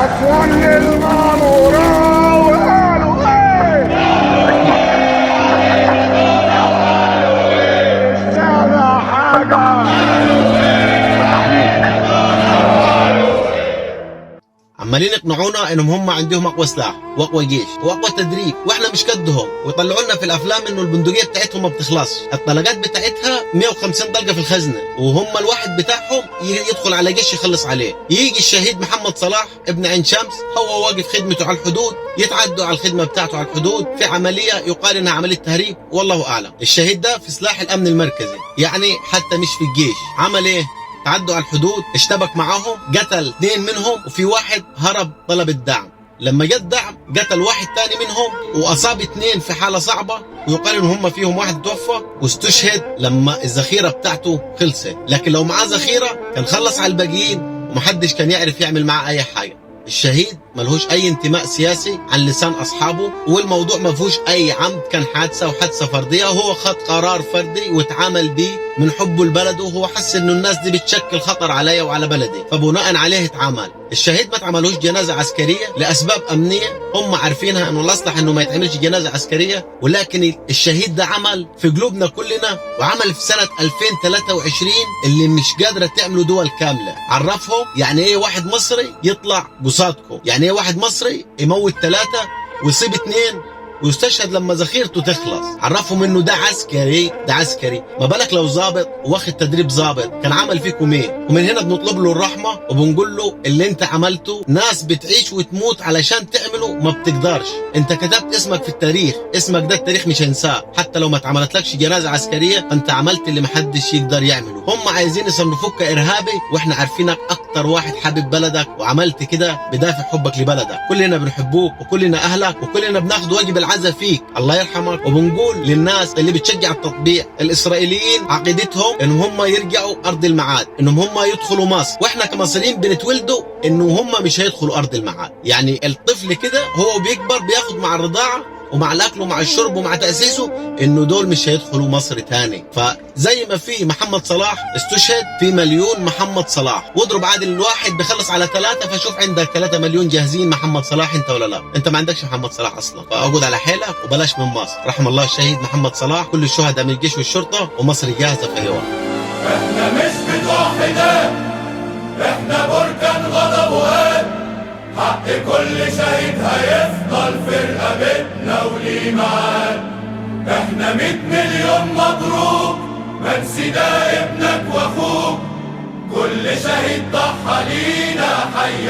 هتولي المامورة وقالوا ايه؟ مش سامع حاجة. عمالين يقنعونا انهم هم عندهم اقوى سلاح واقوى جيش واقوى تدريب واحنا مش قدهم، ويطلعوا لنا في الافلام انه البندقية بتاعتهم ما بتخلصش، الطلقات بتاعتها 150 طلقه في الخزنة، وهم الواحد بتاعهم يدخل على جيش يخلص عليه. يجي الشهيد محمد صلاح ابن عين شمس، هو واقف خدمته على الحدود، يتعدوا على الخدمة بتاعته على الحدود في عملية يقال انها عملية تهريب والله اعلم. الشهيد ده في سلاح الامن المركزي، يعني حتى مش في الجيش. عمل ايه؟ تعدوا على الحدود، اشتبك معاهم، قتل 2 منهم، وفي واحد هرب طلب الدعم. لما جه الدعم قتل واحد تاني منهم واصاب 2 في حالة صعبة، ويقال ان هم فيهم واحد توفى واستشهد لما الذخيرة بتاعته خلصت. لكن لو معاه ذخيرة كان خلص على الباقيين ومحدش كان يعرف يعمل معاه اي حاجة. الشهيد ملهوش اي انتماء سياسي عن لسان اصحابه، والموضوع ما فيهوش اي عمد، كان حادثه وحادثه فردية، وهو خد قرار فردي واتعامل بيه من حبه لبلده، وهو حس انه الناس دي بتشكل خطر عليا وعلى بلدي، فبناء عليه اتعامل. الشهيد ما اتعملوش جنازه عسكرية لاسباب امنية هم عارفينها، انه الاصلح انه ما يتعملش جنازه عسكرية، ولكن الشهيد ده عمل في قلوبنا كلنا، وعمل في سنة 2023 اللي مش قادرة تعمله دول كاملة. عرفهم يعني ايه واحد مصري يطلع قصادكم، يعني ايه واحد مصري يموت 3 ويصيب 2 ويستشهد لما ذخيرته تخلص. عرفهم انه ده عسكري، ده عسكري، ما بالك لو ظابط واخد تدريب ظابط كان عمل فيكم ايه. ومن هنا بنطلب له الرحمة وبنقول له اللي انت عملته ناس بتعيش وتموت علشان تعمله ما بتقدرش. انت كتبت اسمك في التاريخ، اسمك ده التاريخ مش هينساه، حتى لو ما اتعملتلكش جنازه عسكرية فانت عملت اللي محدش يقدر يعمله. هم عايزين يصنفوك كارهابي، واحنا عارفينك اكتر واحد حابب بلدك، وعملت كده بدافع حبك لبلدك. كلنا بنحبوك وكلنا اهلك وكلنا بناخد واجب العزاء فيك، الله يرحمك. وبنقول للناس اللي بتشجع التطبيع، الاسرائيليين عقيدتهم ان هم يرجعوا ارض المعاد، انهم هم يدخلوا مصر، واحنا كمصريين بنتولدوا انه هم مش هيدخلوا ارض المعاد. يعني الطفل كده هو بيكبر بياخد مع الرضاعة ومع الاكل ومع الشرب ومع تاسيسه انه دول مش هيدخلوا مصر تاني. فزي ما في محمد صلاح استشهد، في مليون محمد صلاح، واضرب عادل الواحد بخلص على 3، فشوف عندك 3 مليون جاهزين محمد صلاح انت ولا لا. انت ما عندكش محمد صلاح اصلا، فاقعد على حيلك وبلاش من مصر. رحم الله الشهيد محمد صلاح، كل الشهداء من الجيش والشرطة، ومصر جاهزة في اي وقت. احنا مش بتوع حداد، احنا بركان غضب وقاد، حق كل شهيد هيفضل في رقبتنا وليه ميعاد. احنا 100 مليون مبروك، منسي ده ابنك واخوك، كل شهيد ضحى لينا حي.